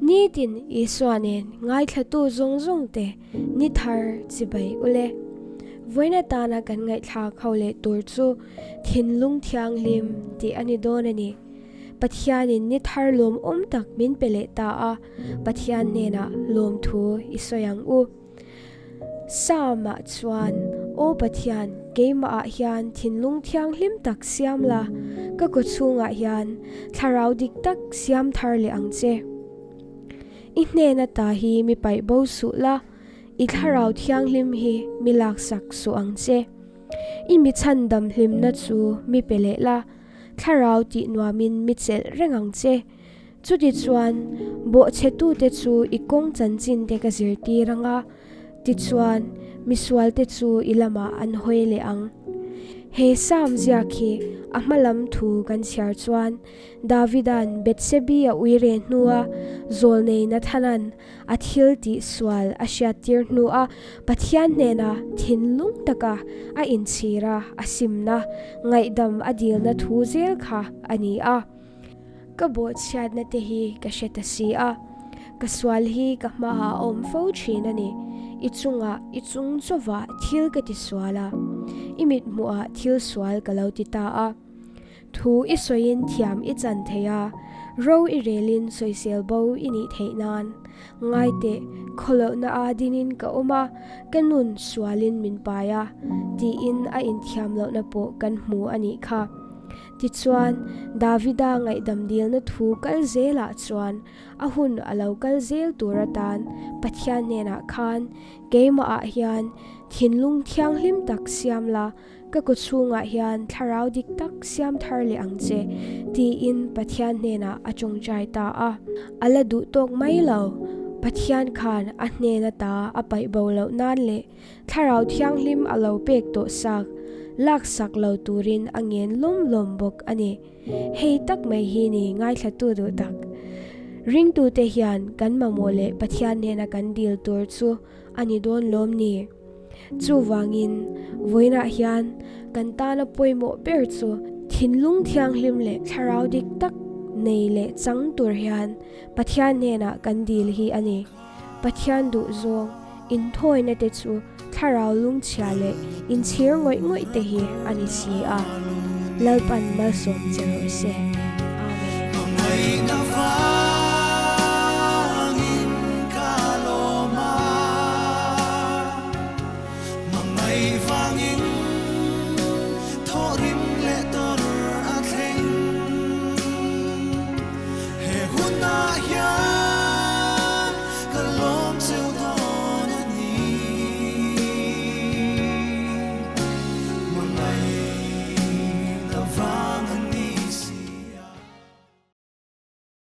Nitin Isua nen ngaithlatu zawng zawng te ni thar chibai ule. Vawiin atana kan ngaihthlak ho leh tur chu thinlung thianghlim tih a ni dawn a ni. Pathianin ni thar lawmawm tak min pe leh ta a, Pathian hnenah lawmthu i sawi ang u. Psalm-ah chuan, Aw Pathian, keimahah hian thinlung thianghlim tak siam la, ka kawchhungah hian thlarau dik tak siam thar leh ang che. I hnena ta hi mi paih bo suh la, i thlarau thianghlim hi mi laksak suh ang che. I mi chhandam hlimna chu mi pe leh la, thlarau tih nuamin mi chelh reng ang che. Chutichuan, bawhchhetute chu i kawng chanchin te ka zirtir ang a, tichuan, misualte chu i lamah an hawi leh ang. He Psalm ziak hi a hma lam thu kan chhiar chuan, Davida'n Bethsebi a uire hnua zawlnei Nathana'n a thil tih sual a hriattir hnua Pathian hnena thinlung taka a inchhira a simna, ngaihdam a dilna thu zel kha a ni a. Ka bawhchhiatna te hi ka hre ta si a, ka sual hi ka hmaah a awm fo thin a ni. I chungah, i chung chawvah thil ka ti sual a, i mithmuhah thil sual ka lo ti ta a. Thu i sawiin thiam i chan thei a, ro i relin sawisel bo i nih theih nan. Ngaiteh, khawlohna a dinin ka awm a, ka nun sualin min pai a, tiin a inthiam lohna pawh kan hmu a nih kha. Tichuan, Davida ngaihdam dilna thu kal zelah chuan a hun a lo kal zel tur atan Pathian hnenah khan, Keimahah hian thinlung thianghlim tak siam la, ka kawchhungah hian thlarau dik tak siam thar leh ang che, tiin Pathian hnenah a tawngtai ta a. A la duh tawk mai lo, Pathian khan a hnen ata a paih bo loh nan leh Thlarau Thianghlim a lo pek tawh sak, laksak lo turin a ngen lawm lawm bawk a ni. Hei tak mai hi ni ngaithlatu duh tak. Ringtute hian kan mamawh leh Pathian hnena kan dil tur chu a ni dawn lawm ni? Chuvangin, vawiinah hian kan tana pawimawh ber chu thinlung thianghlim leh thlarau dik tak nei leh chang tur hian Pathian hnenah kan dil hi a ni. Pathian duh zawng inthawina te chu thlarau lungchhia leh inchhir ngawih ngawih te hi a ni si a. Lalpan malsawm che rawh se. Amen.